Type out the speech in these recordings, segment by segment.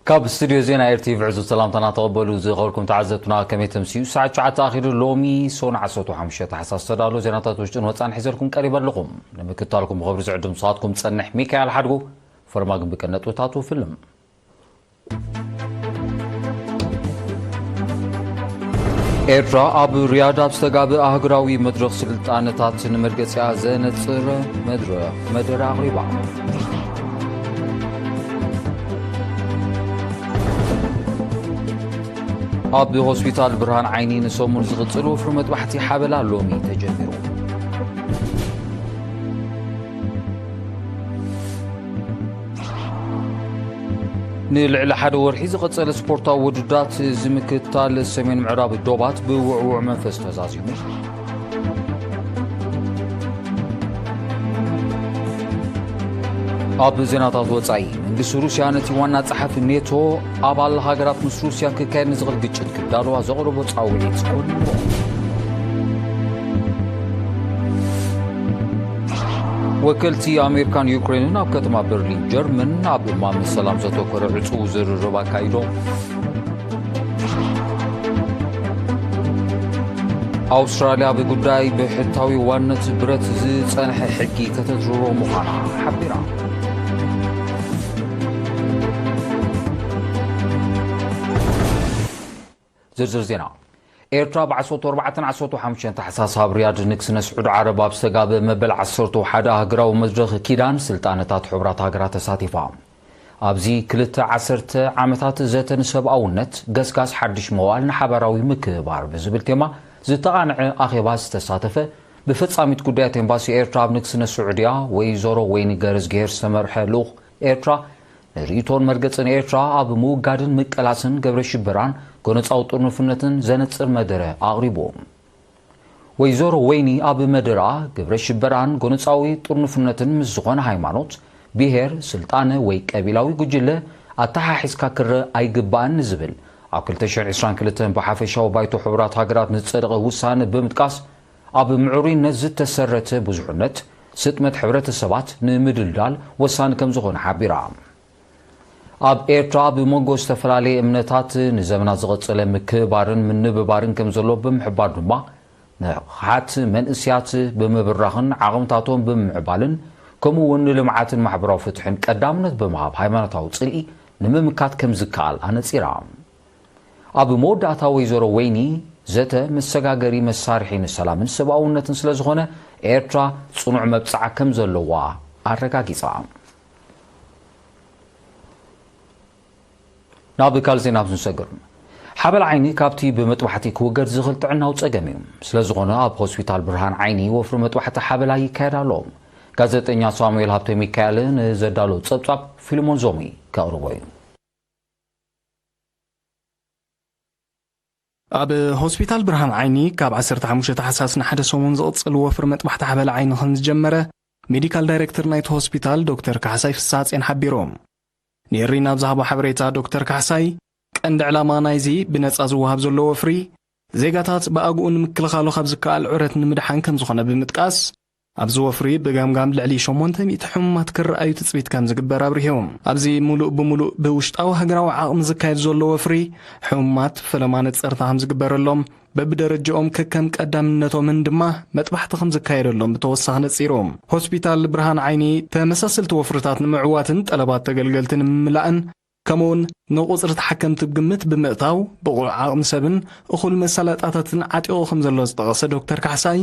ካብ ስቱድዮ ዜና ኤርቲቪ ዕዙዝ ሰላምታና ተቐበሉ። ዝኸበርኩም ተዓዘብትና፣ ከመይ ተምስዩ? ሰዓት ትሽዓተ ኣኺሉ። ሎሚ ሶን ዓሰርተ ሓሙሽተ ታሕሳስ ዝተዳለወ ዜናታት ውሽጥን ወጻእን ሒዘልኩም ቀሪበ ኣለኹም። ንምክትታልኩም ብኽብሪ ዝዕድም ንስኻትኩም ጸንሕ ሚካኤል ሓድጉ። ፈርማ ግን ብቀን ነጥብታቱ ፍልም። ኤርትራ ኣብ ሪያድ ኣብ ዝተጋብእ ኣህጉራዊ መድረኽ ስልጣነታት ንመርገጺኣ ዘነጽር መድረ-፣ መደረ ኣቕሪባ። ኣብ ሆስፒታል ብርሃን ዓይኒ ንሰሙን ዝቕጽል ወፍሪ መጥባሕቲ ሓበላ ሎሚ ተጀሚሩ። ንልዕሊ ሓደ ወርሒ ዝቐጸለ ስፖርታዊ ውድድራት ዝምክታል ሰሜን ምዕራብ ዶባት ብውዕዉዕ መንፈስ ተዛዚሙ። ኣብ ዜናታት ወጻኢ፣ መንግስቲ ሩስያ ነቲ ዋና ጸሓፊ ኔቶ፣ ኣባል ሃገራት ምስ ሩስያ ክካየድ ንዝኽእል ግጭት ክዳለዋ ዘቕረቦ ጻውዒት ኮኒንዎ። ወከልቲ ኣሜሪካን ዩክሬንን ኣብ ከተማ በርሊን ጀርመን ኣብ እማመ ሰላም ዘተኮረ ዕጹው ዝርርብ ኣካይዶም። ኣውስትራልያ ብጉዳይ ብሕታዊ ዋነት ብረት ዝጸንሐ ሕጊ ከተትርሮ ምዃና ሓቢራ። ዝርዝር ዜና። ኤርትራ ብ ዓሰርተ ኣርባዕተን ዓሰርተ ሓሙሽተን ታሕሳስ ኣብ ሪያድ ንግስነት ስዑድ ዓረብ ኣብ ዝተጋበ መበል ዓሰርተ ሓደ ኣህጉራዊ መድረኽ ኪዳን ስልጣነታት ሕቡራት ሃገራት ተሳቲፋ። ኣብዚ ክልተ ዓሰርተ ዓመታት ዘተ ንሰብኣውነት፣ ገስጋስ ሓድሽ መዋል ንሓባራዊ ምክብባር ብዝብል ቴማ ዝተቓንዐ ኣኼባ ዝተሳተፈ ብፈጻሚት ጉዳያት ኤምባሲ ኤርትራ ኣብ ንግስነት ስዑድያ ወይዘሮ ወይኒ ገረዝግሄር ዝተመርሐ ልኡኽ ኤርትራ ንርእይቶን መርገጽን ኤርትራ ኣብ ምውጋድን ምቅላስን ግብረ ሽበራን ጎነጻዊ ጥርኑፍነትን ዘነጽር መደረ ኣቕሪቡ። ወይዘሮ ወይኒ ኣብ መደራ ግብረ ሽበራን ጎነጻዊ ጥርኑፍነትን ምስ ዝኾነ ሃይማኖት፣ ብሄር፣ ስልጣነ ወይ ቀቢላዊ ጉጅለ ኣተሓሒዝካ ክረኣ ኣይግባእን ንዝብል ኣብ ክልተ ሽሕን ዕስራን ክልተን ብሓፈሻዊ ባይቶ ሕቡራት ሃገራት ንዝጸደቐ ውሳነ ብምጥቃስ፣ ኣብ ምዕሩይነት ዝተሰረተ ብዙሕነት ስጥመት ሕብረተሰባት ንምድልዳል ወሳኒ ከም ዝኾነ ሓቢራ። ኣብ ኤርትራ ብመንጎ ዝተፈላለየ እምነታት ንዘመናት ዝቐጸለ ምክብባርን ምንብባርን ከም ዘሎ ብምሕባር ድማ፣ ንቕሓት መንእስያት ብምብራኽን ዓቕምታቶም ብምምዕባልን ከምኡ እውን ንልምዓትን ማሕበራዊ ፍትሕን ቀዳምነት ብምሃብ ሃይማኖታዊ ጽልኢ ንምምካት ከም ዝከኣል ኣነጺራ። ኣብ መወዳእታ ወይዘሮ ወይኒ፣ ዘተ መሰጋገሪ መሳርሒ ንሰላምን ሰብኣውነትን ስለ ዝኾነ፣ ኤርትራ ጽኑዕ መብጽዓ ከም ዘለዋ ኣረጋጊጻ። ናብ ካልእ ዜና ኣብ ዝንሰግር፣ ሓበላ ዓይኒ ካብቲ ብመጥባሕቲ ክውገድ ዝኽእል ጥዕናዊ ጸገም እዩ። ስለ ዝኾነ፣ ኣብ ሆስፒታል ብርሃን ዓይኒ ወፍሪ መጥባሕቲ ሓበላ ይካየድ ኣሎ። ጋዜጠኛ ሳሙኤል ሃብተ ሚካኤል ንዘዳሎ ጸብጻብ ፊልሞን ዞሚ ከቕርቦ እዩ። ኣብ ሆስፒታል ብርሃን ዓይኒ ካብ ዓሰርተ ሓሙሽተ ታሕሳስ ንሓደ ሰሙን ዝቕጽል ወፍሪ መጥባሕቲ ሓበላ ዓይኒ ከም ዝጀመረ ሜዲካል ዳይሬክተር ናይቲ ሆስፒታል ዶክተር ካሕሳይ ፍስሓጽዮን ሓቢሮም። ንኤሪና ኣብ ዝሃቦ ሓበሬታ ዶክተር ካሕሳይ፣ ቀንዲ ዕላማ ናይዚ ብነጻ ዝወሃብ ዘሎ ወፍሪ፣ ዜጋታት ብኣግኡ ንምክልኻሉ ካብ ዝከኣል ዑረት ንምድሓን ከም ዝኾነ ብምጥቃስ፣ ኣብዚ ወፍሪ ብገምጋም ልዕሊ ሸሞንተ ሚእቲ ሕሙማት ክረኣዩ ትጽቢት ከም ዝግበር ኣብሪሁ። ኣብዚ ምሉእ ብምሉእ ብውሽጣዊ ሃገራዊ ዓቕሚ ዝካየድ ዘሎ ወፍሪ፣ ሕሙማት ፈለማ ነጸርታ ከም ዝግበረሎም፣ በብደረጃኦም ከከም ቀዳምነቶምን ድማ መጥባሕቲ ከም ዝካየደሎም ብተወሳኺ ነጺሩ። ሆስፒታል ብርሃን ዓይኒ ተመሳሰልቲ ወፍርታት ንምዕዋትን ጠለባት ተገልገልቲ ንምምላእን፣ ከምኡውን ንቁጽሪ ተሓከምቲ ግምት ብምእታው፣ ብቑዕ ዓቕሚ ሰብን እኹል መሳለጣታትን ዓጢቑ ከም ዘሎ ዝጠቐሰ ዶክተር ካሕሳይ፣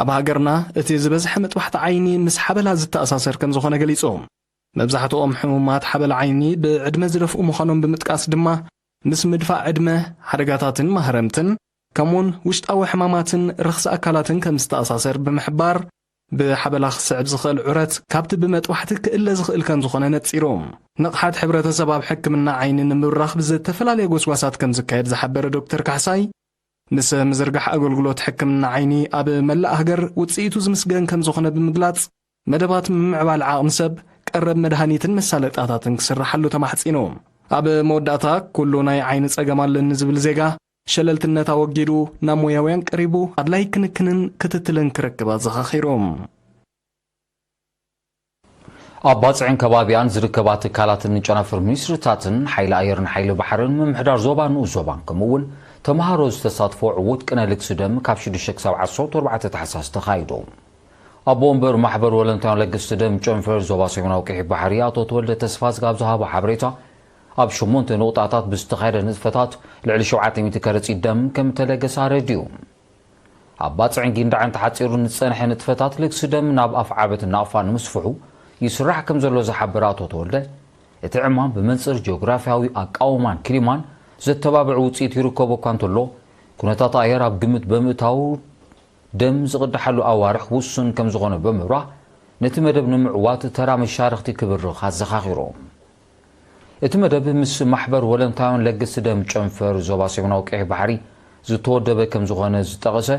ኣብ ሃገርና እቲ ዝበዝሐ መጥባሕቲ ዓይኒ ምስ ሓበላ ዝተኣሳሰር ከም ዝኾነ ገሊጹ። መብዛሕትኦም ሕሙማት ሓበላ ዓይኒ ብዕድመ ዝደፍኡ ምዃኖም ብምጥቃስ ድማ፣ ምስ ምድፋእ ዕድመ፣ ሓደጋታትን ማህረምትን፣ ከምኡውን ውሽጣዊ ሕማማትን ረኽሲ ኣካላትን ከም ዝተኣሳሰር ብምሕባር፣ ብሓበላ ክስዕብ ዝኽእል ዑረት ካብቲ ብመጥባሕቲ ክእለ ዝኽእል ከም ዝኾነ ነጺሩ። ንቕሓት ሕብረተሰብ ኣብ ሕክምና ዓይኒ ንምብራኽ ብዝተፈላለየ ጎስጓሳት ከም ዝካየድ ዝሓበረ ዶክተር ካሕሳይ፣ ምስ ምዝርጋሕ ኣገልግሎት ሕክምና ዓይኒ ኣብ መላእ ሃገር ውጽኢቱ ዝምስገን ከም ዝኾነ ብምግላጽ፣ መደባት ምምዕባል ዓቕሚ ሰብ፣ ቀረብ መድሃኒትን መሳለጥያታትን ክስርሓሉ ተማሕጺኑ። ኣብ መወዳእታ፣ ኩሉ ናይ ዓይኒ ጸገም ኣለኒ ዝብል ዜጋ፣ ሸለልትነት ኣወጊዱ ናብ ሞያውያን ቀሪቡ ኣድላይ ክንክንን ክትትልን ክረክብ ኣዘኻኺሩ። ኣብ ባጽዕን ከባቢኣን ዝርከባ ትካላትን ጨናፍር ሚኒስትርታትን ሓይሊ ኣየርን ሓይሊ ባሕርን ምምሕዳር ዞባ ንኡስ ዞባን ከምኡ እውን ተምሃሮ ዝተሳትፎ ዕዉት ቅነ ልግሲ ደም ካብ ሽዱሽተ ክሳብ ዓሰርተ ኣርባዕተ ታሕሳስ ተኻይዱ። ኣቦ ወንበር ማሕበር ወለንታውያን ለገስቲ ደም ጨንፈር ዞባ ሰሜናዊ ቀይሕ ባሕሪ ኣቶ ተወልደ ተስፋዝጊ ኣብ ዝሃቦ ሓበሬታ፣ ኣብ ሸሞንተ ንቑጣታት ብዝተኻየደ ንጥፈታት ልዕሊ ሸውዓተ ሚእቲ ከረጺት ደም ከም እተለገሰ ኣረዲኡ። ኣብ ባጽዕን ጊንዳዕን ተሓጺሩ ንዝጸንሐ ንጥፈታት ልግሲ ደም ናብ ኣፍዓበት ናቕፋ ንምስፍሑ ይስራሕ ከም ዘሎ ዝሓበረ ኣቶ ተወልደ፣ እቲ ዕማም ብመንጽር ጂኦግራፍያዊ ኣቃውማን ክሊማን ዘተባብዕ ውጽኢት ይርከቦ እኳ እንተሎ፣ ኩነታት ኣየር ኣብ ግምት ብምእታው ደም ዝቕዳሓሉ ኣዋርሕ ውሱን ከም ዝኾነ ብምብራህ፣ ነቲ መደብ ንምዕዋት ተራ መሻርኽቲ ክብርኽ ኣዘኻኺሩ። እቲ መደብ ምስ ማሕበር ወለንታውያን ለገስቲ ደም ጨንፈር ዞባ ሰሜናዊ ቀይሕ ባሕሪ ዝተወደበ ከም ዝኾነ ዝጠቐሰ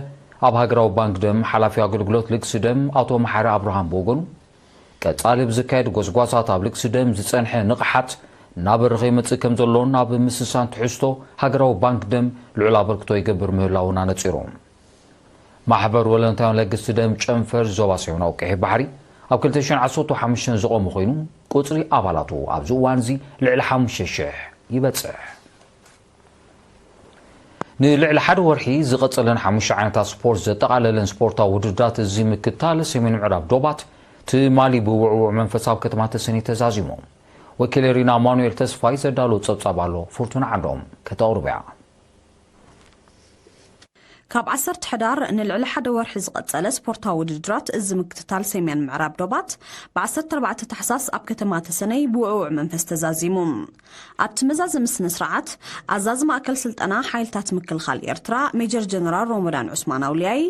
ኣብ ሃገራዊ ባንክ ደም ሓላፊ ኣገልግሎት ልግሲ ደም ኣቶ መሓሪ ኣብርሃም ብወገኑ፣ ቀጻሊ ብዝካየድ ጎስጓሳት ኣብ ልግሲ ደም ዝጸንሐ ንቕሓት እናበረኸ ይመጽእ ከም ዘሎን ኣብ ምስሳን ትሕዝቶ ሃገራዊ ባንክ ደም ልዑል ኣበርክቶ ይገብር ምህላውን ኣነጺሩ። ማሕበር ወለንታውያን ለገስቲ ደም ጨንፈር ዞባ ሰሜናዊ ቀይሕ ባሕሪ ኣብ ክልተ ሽሕን ዓሰርተ ሓሙሽተን ዝቖመ ኮይኑ፣ ቁጽሪ ኣባላቱ ኣብዚ እዋን እዚ ልዕሊ ሓሙሽተ ሽሕ ይበጽሕ። ንልዕሊ ሓደ ወርሒ ዝቐጸለን ሓሙሽተ ዓይነታት ስፖርት ዘጠቓለለን ስፖርታዊ ውድድራት እዚ ምክታል ሰሜን ምዕራብ ዶባት ትማሊ ብውዕዉዕ መንፈስ ኣብ ከተማ ተሰነይ ተዛዚሙ። ወኪል ሪና ኣማኑኤል ተስፋይ ዘዳሎ ጸብጻብ ኣሎ፣ ፍርቱና ዓንዶም ከተቕርብያ። ካብ ዓሰርተ ሕዳር ንልዕሊ ሓደ ወርሒ ዝቐጸለ ስፖርታዊ ውድድራት እዚ ምክትታል ሰሜን ምዕራብ ዶባት ብ ዓሰርተ ኣርባዕተ ታሕሳስ ኣብ ከተማ ተሰነይ ብውዕውዕ መንፈስ ተዛዚሙ። ኣብቲ መዛዘሚ ስነ ስርዓት ኣዛዚ ማእከል ስልጠና ሓይልታት ምክልኻል ኤርትራ ሜጀር ጀነራል ሮሞዳን ዑስማን ኣውልያይ፣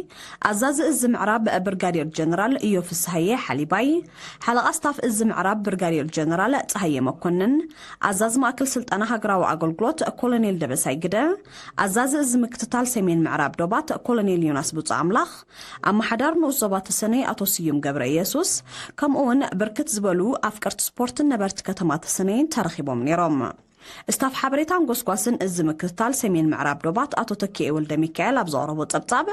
ኣዛዚ እዚ ምዕራብ ብርጋዴር ጀነራል እዮ ፍስሃየ ሓሊባይ፣ ሓለቓ ስታፍ እዚ ምዕራብ ብርጋዴር ጀነራል ጸሃየ መኮንን፣ ኣዛዚ ማእከል ስልጠና ሃገራዊ ኣገልግሎት ኮሎኔል ደበሳይ ግደ፣ ኣዛዚ እዚ ምክትታል ሰሜን ምዕራብ ዶባት ኮሎኔል ዮናስ ብፁዕ ኣምላኽ፣ ኣመሓዳር ንኡስ ዞባ ተሰነይ ኣቶ ስዩም ገብረ ኢየሱስ፣ ከምኡ እውን ብርክት ዝበሉ ኣፍቀርቲ ስፖርትን ነበርቲ ከተማ ተሰነይን ተረኺቦም ነይሮም። ስታፍ ሓበሬታን ጎስጓስን እዚ ምክትታል ሰሜን ምዕራብ ዶባት ኣቶ ተኪኤ ወልደ ሚካኤል ኣብ ዘቕረቦ ጸብጻብ፣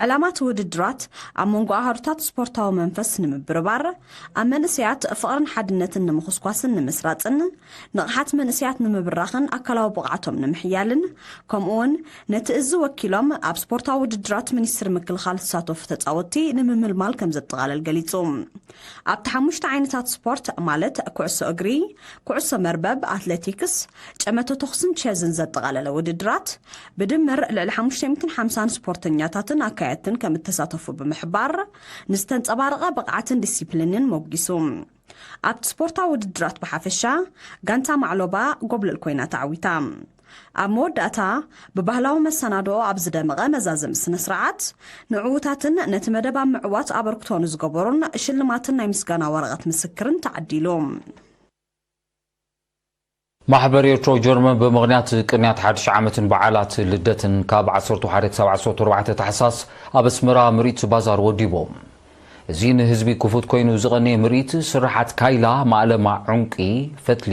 ዕላማ እቲ ውድድራት ኣብ መንጎ ኣሃዱታት ስፖርታዊ መንፈስ ንምብርባር፣ ኣብ መንእሰያት ፍቕርን ሓድነትን ንምኹስኳስን ንምስራጽን፣ ንቕሓት መንእሰያት ንምብራኽን ኣካላዊ ብቕዓቶም ንምሕያልን፣ ከምኡውን ነቲ እዚ ወኪሎም ኣብ ስፖርታዊ ውድድራት ሚኒስትሪ ምክልኻል ዝሳተፉ ተጻወትቲ ንምምልማል ከም ዘጠቓለል ገሊጹ። ኣብቲ ሓሙሽተ ዓይነታት ስፖርት ማለት ኩዕሶ እግሪ፣ ኩዕሶ መርበብ፣ ኣትሌቲክስ፣ ጨመቶ ተኹስን ቸዝን ዘጠቓለለ ውድድራት ብድምር ልዕሊ ሓሙሽተ ሚእትን ሓምሳን ስፖርተኛታትን ኣካየድትን ከም እተሳተፉ ብምሕባር፣ ንዝተንጸባረቐ ብቕዓትን ዲሲፕሊንን ሞጒሱ። ኣብቲ ስፖርታዊ ውድድራት ብሓፈሻ፣ ጋንታ ማዕሎባ ጎብለል ኮይና ተዓዊታ። ኣብ መወዳእታ፣ ብባህላዊ መሰናድኦ ኣብ ዝደመቐ መዛዘሚ ስነ ስርዓት፣ ንዕዉታትን ነቲ መደብ ኣብ ምዕዋት ኣበርክቶ ንዝገበሩን ሽልማትን ናይ ምስጋና ወረቐት ምስክርን ተዓዲሉ። ማሕበር ኤርትሮ ጀርመን ብምኽንያት ቅንያት ሓድሽ ዓመትን በዓላት ልደትን ካብ ዓሰርተ ሓደ ክሳብ ዓሰርተ ኣርባዕተ ታሕሳስ ኣብ ኣስመራ ምርኢት ባዛር ወዲቦም። እዚ ንህዝቢ ክፉት ኮይኑ ዝቐነየ ምርኢት ስርሓት ካይላ፣ ማእለማ ዕንቂ፣ ፈትሊ፣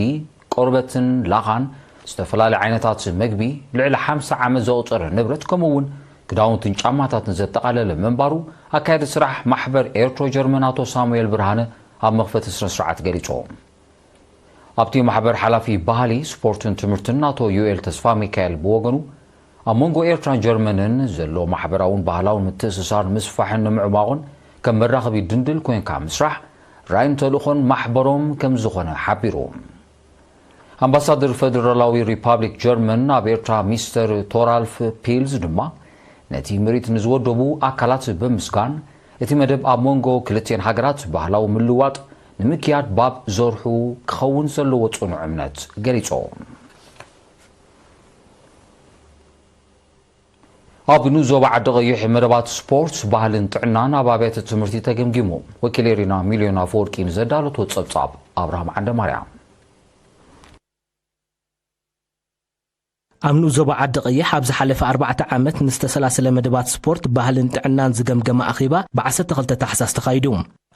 ቆርበትን ላኻን፣ ዝተፈላለዩ ዓይነታት መግቢ፣ ልዕሊ ሓምሳ ዓመት ዘቑጸረ ንብረት፣ ከምኡ እውን ክዳውንትን ጫማታትን ዘጠቓለለ ምንባሩ ኣካያዲ ስራሕ ማሕበር ኤርትሮ ጀርመን ኣቶ ሳሙኤል ብርሃነ ኣብ መኽፈቲ ስነ ስርዓት ገሊጹ። ኣብቲ ማሕበር ሓላፊ ባህሊ፣ ስፖርትን ትምህርትን ኣቶ ዮኤል ተስፋ ሚካኤል ብወገኑ፣ ኣብ መንጎ ኤርትራን ጀርመንን ዘሎ ማሕበራውን ባህላውን ምትእስሳር ንምስፋሕን ንምዕማቑን ከም መራኸቢ ድንድል ኮይንካ ምስራሕ ራእይን ተልእኾን ማሕበሮም ከም ዝኾነ ሓቢሩ። ኣምባሳደር ፈደራላዊ ሪፓብሊክ ጀርመን ኣብ ኤርትራ ሚስተር ቶራልፍ ፒልዝ ድማ፣ ነቲ ምርኢት ንዝወደቡ ኣካላት ብምስጋን፣ እቲ መደብ ኣብ መንጎ ክልቲኤን ሃገራት ባህላዊ ምልውዋጥ ንምክያድ ባብ ዘርሑ ክኸውን ዘለዎ ጽኑዕ እምነት ገሊጾም። ኣብ ንኡስ ዞባ ዓዲ ቀይሕ መደባት ስፖርት፣ ባህልን ጥዕናን ኣብ ኣብያተ ትምህርቲ ተገምጊሙ። ወኪል ኤሪና ሚልዮን ኣፈወርቂ ንዘዳለቶ ጸብጻብ ኣብርሃም ዓንደማርያም። ኣብ ንኡስ ዞባ ዓዲ ቀይሕ ኣብ ዝሓለፈ ኣርባዕተ ዓመት ንዝተሰላሰለ መደባት ስፖርት፣ ባህልን ጥዕናን ዝገምገመ ኣኼባ ብ ዓሰርተ ክልተ ታሕሳስ ተኻይዱ።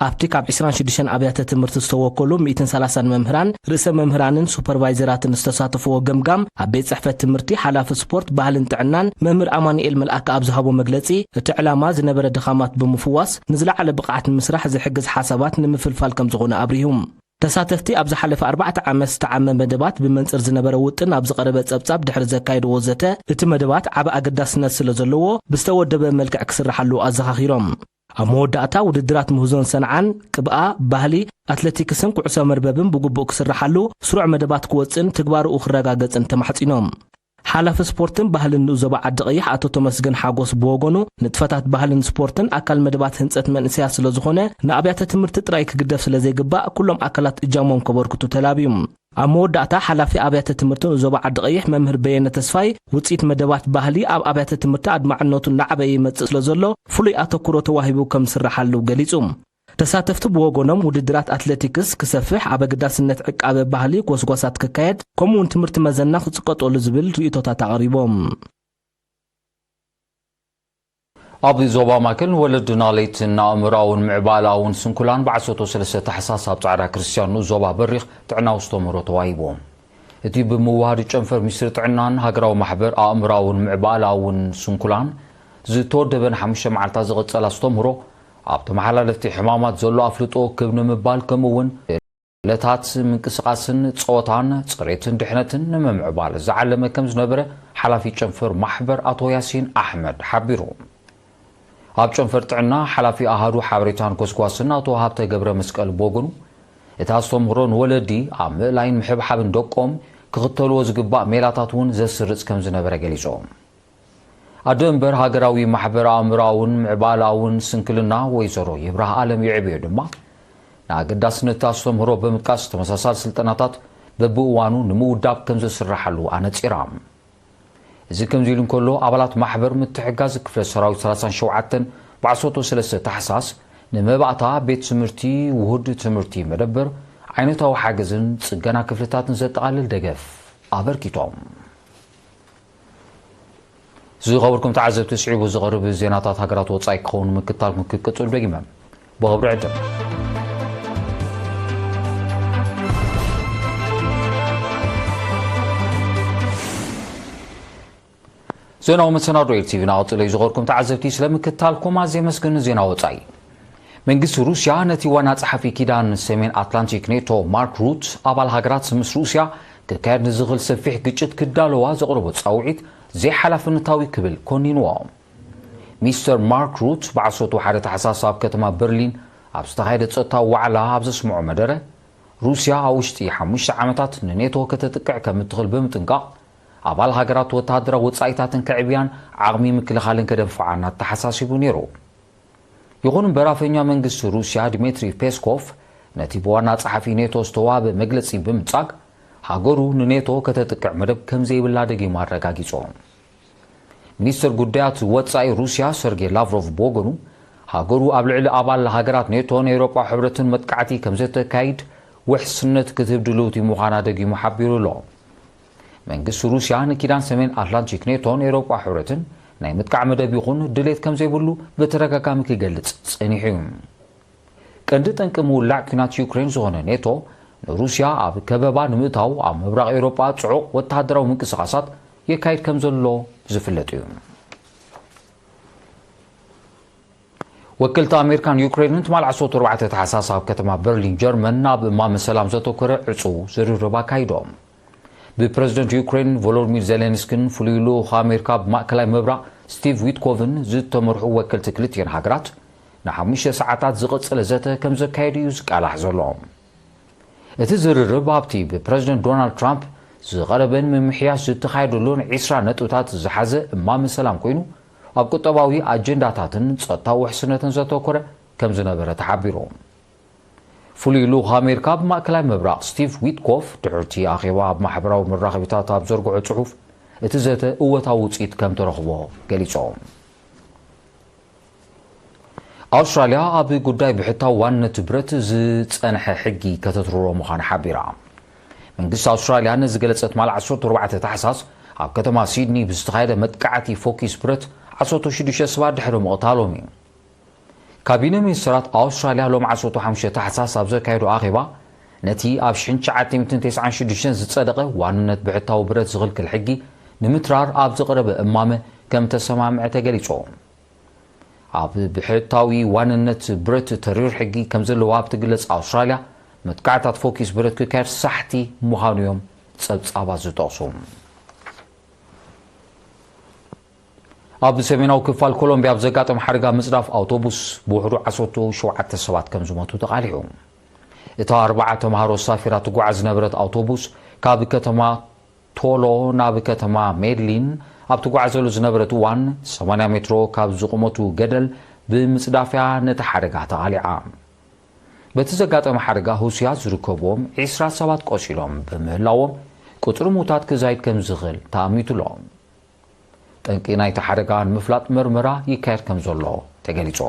ኣብቲ ካብ ዕስራን ሽዱሽተን ኣብያተ ትምህርቲ ዝተወከሉ ሚእትን ሰላሳን መምህራን፣ ርእሰ መምህራንን ሱፐርቫይዘራትን ዝተሳተፍዎ ገምጋም፣ ኣብ ቤት ጽሕፈት ትምህርቲ ሓላፊ ስፖርት፣ ባህልን ጥዕናን መምህር ኣማኑኤል መልኣከ ኣብ ዝሃቦ መግለጺ፣ እቲ ዕላማ ዝነበረ ድኻማት ብምፍዋስ ንዝለዓለ ብቕዓት ንምስራሕ ዝሕግዝ ሓሳባት ንምፍልፋል ከም ዝኾነ ኣብሪሁ። ተሳተፍቲ ኣብ ዝሓለፈ ኣርባዕተ ዓመት ዝተዓመ መደባት ብመንጽር ዝነበረ ውጥን ኣብ ዝቐረበ ጸብጻብ ድሕሪ ዘካየድዎ ዘተ፣ እቲ መደባት ዓቢ ኣገዳስነት ስለ ዘለዎ ብዝተወደበ መልክዕ ክስርሓሉ ኣዘኻኺሮም። ኣብ መወዳእታ ውድድራት ምህዞን ሰንዓን፣ ቅብኣ፣ ባህሊ፣ ኣትሌቲክስን ኩዕሶ መርበብን ብግቡእ ክስርሓሉ፣ ስሩዕ መደባት ክወጽእን ትግባርኡ ክረጋገጽን ተማሕጺኖም። ሓላፊ ስፖርትን ባህልን ንኡስ ዞባ ዓዲ ቀይሕ ኣቶ ተመስገን ሓጎስ ብወገኑ፣ ንጥፈታት ባህልን ስፖርትን ኣካል መደባት ህንጸት መንእሰያት ስለ ዝኾነ፣ ንኣብያተ ትምህርቲ ጥራይ ክግደፍ ስለ ዘይግባእ፣ ኩሎም ኣካላት እጃሞም ከበርክቱ ተላብዩ። ኣብ መወዳእታ፣ ሓላፊ ኣብያተ ትምህርቲ ንኡስ ዞባ ዓዲ ቀይሕ መምህር በየነ ተስፋይ፣ ውጽኢት መደባት ባህሊ ኣብ ኣብያተ ትምህርቲ ኣድማዕነቱ እናዓበየ ይመጽእ ስለ ዘሎ፣ ፍሉይ ኣተኩሮ ተዋሂቡ ከም ዝስርሓሉ ገሊጹ። ተሳተፍቲ ብወገኖም፣ ውድድራት ኣትሌቲክስ ክሰፍሕ፣ ኣብ ኣገዳስነት ዕቃበ ባህሊ ጎስጓሳት ክካየድ፣ ከምኡውን ትምህርቲ መዘና ክጽቀጠሉ ዝብል ርእይቶታት ኣቕሪቦም። ኣብ ዞባ ማእከል ንወለድን ኣለይትን ኣእምሮኣውን ምዕባለኣውን ስንኩላን ብዓሰርተ ሰለስተ ታሕሳስ ኣብ ጻዕዳ ክርስትያን ንኡስ ዞባ በሪኽ ጥዕናዊ ኣስተምህሮ ተዋሂቡ። እቲ ብምውሃድ ጨንፈር ሚኒስትሪ ጥዕናን ሃገራዊ ማሕበር ኣእምሮኣውን ምዕባለኣውን ስንኩላን ዝተወደበ ንሓሙሽተ መዓልታት ዝቐጸለ ኣስተምህሮ፣ ኣብ ተመሓላለፍቲ ሕማማት ዘሎ ኣፍልጦ ክብ ንምባል፣ ከምኡ እውን ክእለታት ምንቅስቓስን ጸወታን፣ ጽሬትን ድሕነትን ንምምዕባል ዝዓለመ ከም ዝነበረ ሓላፊ ጨንፈር ማሕበር ኣቶ ያሲን ኣሕመድ ሓቢሩ። ኣብ ጨንፈር ጥዕና ሓላፊ ኣሃዱ ሓበሬታን ጎስጓስን ኣቶ ሃብተ ገብረ መስቀል ብወገኑ፣ እቲ ኣስተምህሮ ንወለዲ ኣብ ምእላይን ምሕብሓብን ደቆም ክኽተልዎ ዝግባእ ሜላታት እውን ዘስርጽ ከም ዝነበረ ገሊጹ። ኣደ እምበር ሃገራዊ ማሕበር ኣእምሮኣውን ምዕባለኣውን ስንክልና ወይዘሮ ይብራህ ኣለም ይዕብዮ ድማ፣ ንኣገዳስነት ኣስተምህሮ ብምጥቃስ፣ ተመሳሳሊ ስልጠናታት በብእዋኑ ንምውዳብ ከም ዝስርሓሉ ኣነጺራ። እዚ ከምዚ ኢሉ እንከሎ፣ ኣባላት ማሕበር ምትሕጋዝ ክፍለ ሰራዊት ሰላሳን ሸውዓተን ብዓሰርተ ሰለስተ ታሕሳስ ንመባእታ ቤት ትምህርቲ ውሁድ ትምህርቲ መደበር ዓይነታዊ ሓገዝን ጽገና ክፍልታትን ዘጠቓልል ደገፍ ኣበርኪቶም። ዝኸበርኩም ተዓዘብቲ፣ ስዒቡ ዝቐርብ ዜናታት ሃገራት ወጻኢ ክኸውን ምክታልኩም ክቅጽል ደጊመ ብኽብሪ ዕድም። ዜናዊ መሰናዶ ኤል ቲ ቪ ናቐጽሎ እዩ። ዝኸበርኩም ተዓዘብቲ፣ ስለምክታልኩም ኣዝየ የመስግን። ዜና ወጻኢ። መንግስቲ ሩስያ ነቲ ዋና ጸሓፊ ኪዳን ሰሜን ኣትላንቲክ ኔቶ ማርክ ሩት፣ ኣባል ሃገራት ምስ ሩስያ ክካየድ ንዝኽእል ሰፊሕ ግጭት ክዳለዋ ዘቕረቦ ጻውዒት ዘይሓላፍነታዊ ክብል ኮኒንዎ። ሚስተር ማርክ ሩት ብዓሰርተ ሓደ ታሕሳስ ኣብ ከተማ በርሊን ኣብ ዝተኻየደ ጸጥታዊ ዋዕላ ኣብ ዘስምዖ መደረ፣ ሩስያ ኣብ ውሽጢ ሓሙሽተ ዓመታት ንኔቶ ከተጥቅዕ ከም እትኽእል ብምጥንቃቕ፣ ኣባል ሃገራት ወተሃደራዊ ወጻኢታትን ከዕብያን ዓቕሚ ምክልኻልን ከደንፍዓን ኣተሓሳሲቡ ነይሩ። ይኹን እምበር፣ ኣፈኛ መንግስቲ ሩስያ ድሜትሪ ፔስኮቭ ነቲ ብዋና ጸሓፊ ኔቶ ዝተዋህበ መግለጺ ብምጻግ፣ ሃገሩ ንኔቶ ከተጥቅዕ መደብ ከም ዘይብላ ደጊሙ ኣረጋጊጹ። ሚኒስትር ጉዳያት ወጻኢ ሩስያ ሰርጌይ ላቭሮቭ ብወገኑ፣ ሃገሩ ኣብ ልዕሊ ኣባል ሃገራት ኔቶን ኤውሮጳ ሕብረትን መጥቃዕቲ ከም ዘተካይድ ውሕስነት ክትህብ ድልውቲ ምዃና ደጊሙ ሓቢሩ ኣሎ። መንግስቲ ሩስያ ንኪዳን ሰሜን ኣትላንቲክ ኔቶን ኤውሮጳ ሕብረትን ናይ ምጥቃዕ መደብ ይኹን ድሌት ከም ዘይብሉ ብተደጋጋሚ ክገልጽ ጸኒሑ እዩ። ቀንዲ ጠንቂ ምውላዕ ኲናት ዩክሬን ዝኾነ ኔቶ፣ ንሩስያ ኣብ ከበባ ንምእታው ኣብ ምብራቕ ኤውሮጳ ጽዑቕ ወተሃደራዊ ምንቅስቓሳት የካይድ ከም ዘሎ ዝፍለጥ እዩ። ወከልቲ ኣሜሪካን ዩክሬንን ትማል ዓሰርተ ኣርባዕተ ታሕሳስ ኣብ ከተማ በርሊን ጀርመን ኣብ እማመ ሰላም ዘተኮረ ዕጹው ዝርርብ ኣካይዶም። ብፕረዚደንት ዩክሬን ቮሎዲሚር ዜሌንስኪን ፍሉይ ልኡኽ ኣሜሪካ ኣብ ማእከላይ ምብራቕ ስቲቭ ዊትኮቭን ዝተመርሑ ወከልቲ ክልቲኤን ሃገራት ንሓሙሽተ ሰዓታት ዝቐጸለ ዘተ ከም ዘካየዱ እዩ ዝቃላሕ ዘሎ። እቲ ዝርርብ ኣብቲ ብፕረዚደንት ዶናልድ ትራምፕ ዝቐረበን ምምሕያሽ ዝተኻየደሉን ዕስራ ነጥብታት ዝሓዘ እማመ ሰላም ኮይኑ፣ ኣብ ቁጠባዊ ኣጀንዳታትን ጸጥታዊ ውሕስነትን ዘተኮረ ከም ዝነበረ ተሓቢሩ። ፍሉይ ልኡኽ ኣሜሪካ ኣብ ማእከላይ ምብራቕ ስቲቭ ዊትኮፍ ድሕርቲ ኣኼባ ኣብ ማሕበራዊ መራኸቢታት ኣብ ዘርግሖ ጽሑፍ፣ እቲ ዘተ እወታዊ ውጽኢት ከም ተረኽቦ ገሊጹ። ኣውስትራልያ ኣብ ጉዳይ ብሕታዊ ዋንነት ብረት ዝጸንሐ ሕጊ ከተትርሮ ምዃና ሓቢራ። መንግስቲ ኣውስትራልያ ነዚ ገለጸ ትማል ዓሰርተ ኣርባዕተ ታሕሳስ ኣብ ከተማ ሲድኒ ብዝተኻየደ መጥቃዕቲ ፎኪስ ብረት ዓሰርተ ሽዱሽተ ሰባት ድሕሪ ምቕታሎም እዩ። ካቢነ ሚኒስትራት ኣውስትራልያ ሎም ዓሰርተ ሓሙሽተ ታሕሳስ ኣብ ዘካየዶ ኣኼባ፣ ነቲ ኣብ ሽሕን ትሽዓተ ሚእትን ተስዓን ሽዱሽተን ዝጸደቐ ዋንነት ብሕታዊ ብረት ዝኽልክል ሕጊ ንምትራር ኣብ ዝቐረበ እማመ ከም ተሰማምዐ ተገሊጹ። ኣብ ብሕታዊ ዋንነት ብረት ተሪር ሕጊ ከም ዘለዋ ኣብ ትግለጽ ኣውስትራልያ፣ መጥቃዕታት ፎኪስ ብረት ክካየድ ሳሕቲ ምዃኑ እዮም ጸብጻባት ዝጠቕሱ። ኣብ ሰሜናዊ ክፋል ኮሎምቢያ ኣብ ዘጋጠመ ሓደጋ ምጽዳፍ ኣውቶቡስ ብውሕዱ ዓሰርተ ሸውዓተ ሰባት ከም ዝሞቱ ተቓሊዑ። እታ ኣርባዓ ተምሃሮ ኣሳፊራ ትጓዓዝ ዝነበረት ኣውቶቡስ ካብ ከተማ ቶሎ ናብ ከተማ ሜድሊን ኣብ ትጓዓዘሉ ዝነበረት እዋን ሰማንያ ሜትሮ ካብ ዝቑመቱ ገደል ብምጽዳፍያ ነቲ ሓደጋ ተቓሊዓ። በቲ ዘጋጠመ ሓደጋ ህውስያ ዝርከብዎም ዒስራ ሰባት ቆሲሎም ብምህላዎም ቁጽሪ ምዉታት ክዛይድ ከም ዝኽእል ተኣሚቱ ኣሎ። ጠንቂ ናይቲ ሓደጋ ንምፍላጥ መርመራ ይካየድ ከም ዘሎ ተገሊጹ።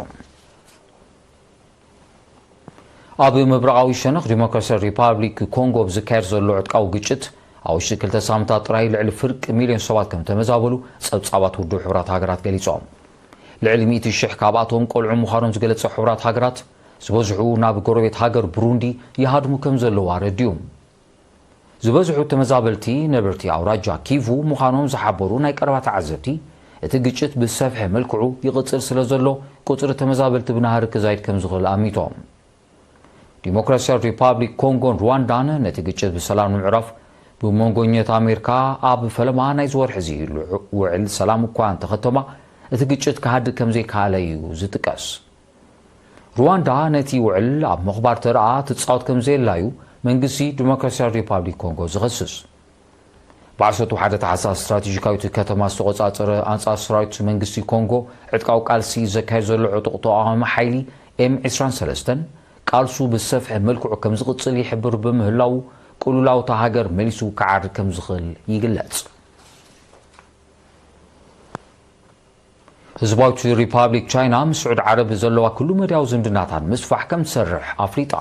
ኣብ ምብራቓዊ ሸነኽ ዲሞክራሲያዊ ሪፓብሊክ ኮንጎ ኣብ ዝካየድ ዘሎ ዕጥቃዊ ግጭት ኣብ ውሽጢ ክልተ ሳምንታት ጥራይ ልዕሊ ፍርቂ ሚልዮን ሰባት ከም ተመዛበሉ ጸብጻባት ውድብ ሕቡራት ሃገራት ገሊጾም። ልዕሊ ሚእቲ ሽሕ ካብኣቶም ቆልዑ ምዃኖም ዝገለጸ ሕቡራት ሃገራት፣ ዝበዝሑ ናብ ጎረቤት ሃገር ብሩንዲ ይሃድሙ ከም ዘለዉ ኣረድዩ። ዝበዝሑ ተመዛበልቲ ነበርቲ ኣውራጃ ኪቩ ምዃኖም ዝሓበሩ ናይ ቀረባ ተዓዘብቲ፣ እቲ ግጭት ብዝሰፍሐ መልክዑ ይቕጽል ስለ ዘሎ፣ ቁጽሪ ተመዛበልቲ ብናህሪ ክዛይድ ከም ዝኽእል ኣሚቶም። ዲሞክራሲያዊት ሪፓብሊክ ኮንጎን ሩዋንዳን ነቲ ግጭት ብሰላም ንምዕራፍ ብመንጎኘት ኣሜሪካ ኣብ ፈለማ ናይዚ ወርሒ እዚ ውዕል ሰላም እኳ እንተኸተማ፣ እቲ ግጭት ክሃድእ ከም ዘይከኣለ እዩ ዝጥቀስ። ሩዋንዳ ነቲ ውዕል ኣብ ምኽባር ተርኣ ትጻወት ከም ዘየላዩ መንግስቲ ዲሞክራሲያዊት ሪፓብሊክ ኮንጎ ዝኸስስ። ብ ዓሰርተ ሓደ ታሕሳስ ስትራቴጂካዊት ከተማ ዝተቖጻጸረ ኣንጻር ሰራዊት መንግስቲ ኮንጎ ዕጥቃዊ ቃልሲ ዘካየድ ዘሎ ዕጡቕ ተቓዋሚ ሓይሊ ኤም ዕስራን ሰለስተን ቃልሱ ብዝሰፍሐ መልክዑ ከም ዝቕጽል ይሕብር ብምህላዉ፣ ቅሉላውታ ሃገር መሊሱ ክዓሪ ከም ዝኽእል ይግለጽ። ህዝባዊት ሪፓብሊክ ቻይና ምስ ስዑድ ዓረብ ዘለዋ ኩሉ መዳያዊ ዝምድናታት ምስፋሕ ከም ትሰርሕ ኣፍሊጣ።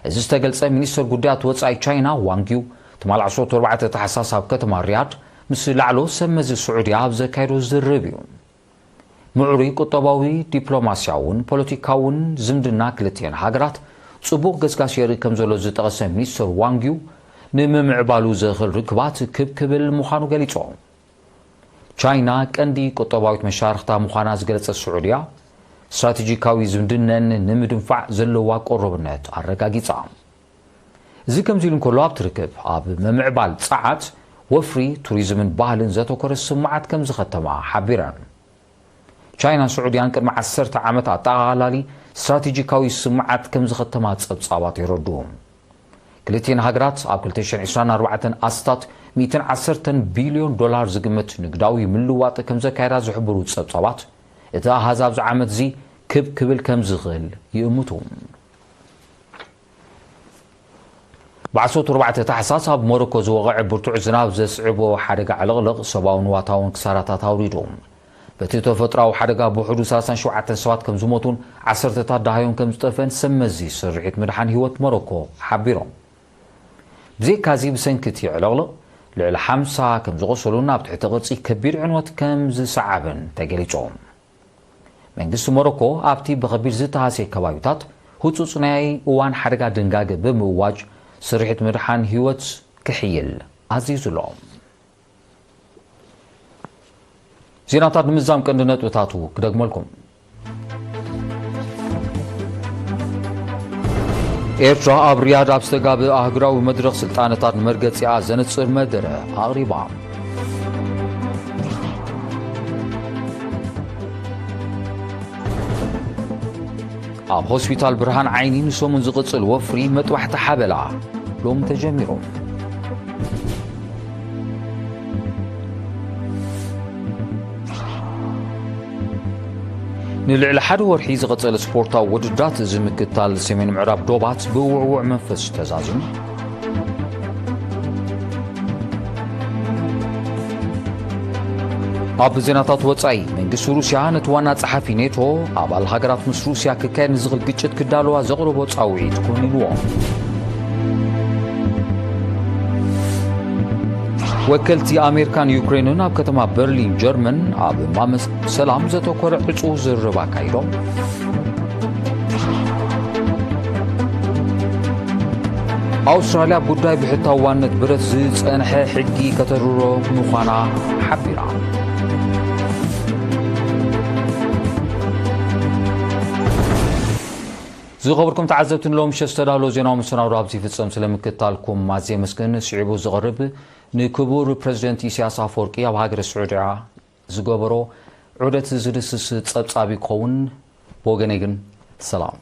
እዚ ዝተገልጸ ሚኒስትር ጉዳያት ወጻኢ ቻይና ዋንግ ዩ ትማል ዓሰርተ ኣርባዕተ ታሕሳስ ኣብ ከተማ ሪያድ ምስ ላዕለዎት ሰብ መዚ ስዑድያ ኣብ ዘካየዶ ዝርርብ እዩ። ምዕሩይ ቁጠባዊ፣ ዲፕሎማስያውን ፖለቲካውን ዝምድና ክልቲኤን ሃገራት ጽቡቕ ገስጋስ የርኢ ከም ዘሎ ዝጠቐሰ ሚኒስትር ዋንግ ዩ፣ ንምምዕባሉ ዘኽእል ርክባት ክብ ክብል ምዃኑ ገሊጹ። ቻይና ቀንዲ ቁጠባዊት መሻርኽታ ምዃና ዝገለጸት ስዑድያ፣ ስትራቴጂካዊ ዝምድነን ንምድንፋዕ ዘለዋ ቆረብነት ኣረጋጊጻ። እዚ ከምዚ ኢሉ እንከሎ፣ ኣብቲ ርክብ ኣብ ምምዕባል ጸዓት፣ ወፍሪ፣ ቱሪዝምን ባህልን ዘተኮረ ስምዓት ከም ዝኸተማ ሓቢረን። ቻይናን ስዑድያን ቅድሚ ዓሰርተ ዓመት ኣጠቓላሊ ስትራቴጂካዊ ስምዓት ከም ዝኸተማ ጸብጻባት የረድኡ። ክልቲኤን ሃገራት ኣብ ክልተ ሽሕን ዕስራን ኣርባዕተን ኣስታት ሚእትን ዓሰርተን ቢልዮን ዶላር ዝግመት ንግዳዊ ምልዋጥ ከም ዘካየዳ ዝሕብሩ ጸብጻባት፣ እቲ ኣሃዝ ኣብዚ ዓመት እዚ ክብ ክብል ከም ዝኽእል ይእምቱ። ብ ዓሰርተ ኣርባዕተ ታሕሳስ ኣብ ሞሮኮ ዝወቕዐ ብርቱዕ ዝናብ ዘስዕቦ ሓደጋ ዕልቕልቕ ሰብኣውን ንዋታውን ክሳራታት ኣውሪዱ። በቲ ተፈጥሮኣዊ ሓደጋ ብውሕዱ ሰላሳን ሸውዓተን ሰባት ከም ዝሞቱን ዓሰርተታት ደሃዮም ከም ዝጠፍአን ሰብ መዚ ስርሒት ምድሓን ህይወት ሞሮኮ ሓቢሮም። ብዘይካዚ ብሰንኪ እቲ ዕልቕልቕ ልዕሊ ሓምሳ ከም ዝቖሰሉን ኣብ ትሕቲ ቅርጺ ከቢድ ዕንወት ከም ዝሰዓበን ተገሊጹ። መንግስቲ ሞሮኮ ኣብቲ ብኸቢድ ዝተሃስየ ከባቢታት ህጹጽ ናይ እዋን ሓደጋ ድንጋገ ብምእዋጅ ስርሒት ምድሓን ህይወት ክሕይል ኣዚዙ ኣሎ። ዜናታት ንምዝዛም ቀንዲ ነጥብታቱ ክደግመልኩም። ኤርትራ ኣብ ሪያድ ኣብ ዝተጋብእ ኣህጉራዊ መድረኽ ስልጣነታት ንመርገጺኣ ዘንጽር መደረ ኣቕሪባ። ኣብ ሆስፒታል ብርሃን ዓይኒ ንሰሙን ዝቕጽል ወፍሪ መጥባሕቲ ሓበላ ሎሚ ተጀሚሩ። ንልዕሊ ሓደ ወርሒ ዝቐጸለ ስፖርታዊ ውድድራት እዚ ምክትታል ሰሜን ምዕራብ ዶባት ብውዕዉዕ መንፈስ ተዛዚሙ። ኣብ ዜናታት ወጻኢ፣ መንግስቲ ሩስያ ነቲ ዋና ጸሓፊ ኔቶ፣ ኣባል ሃገራት ምስ ሩስያ ክካየድ ንዝኽእል ግጭት ክዳለዋ ዘቕረቦ ጻውዒት ኮኒንዎ። ወከልቲ ኣሜሪካን ዩክሬንን ኣብ ከተማ በርሊን ጀርመን ኣብ ማመስ ሰላም ዘተኮረ ዕጹው ዝርርብ ኣካይዶም። ኣውስትራልያ ኣብ ጉዳይ ብሕታውነት ብረት ዝጸንሐ ሕጊ ከተርሮ ምዃና ሓቢራ። ዝኸበርኩም ተዓዘብቲ፣ ንሎም ምሸት ዝተዳለወ ዜናዊ መሰናዶ ኣብዚ ይፍጸም። ስለምክትታልኩም ኣዝየ የመስግን። ስዒቡ ዝቐርብ ንክቡር ፕረዚደንት ኢሳያስ ኣፈወርቂ ኣብ ሃገረ ስዑድያ ዝገበሮ ዑደት ዝድስስ ጸብጻብ ይኸውን። ብወገነይ ግን ሰላም።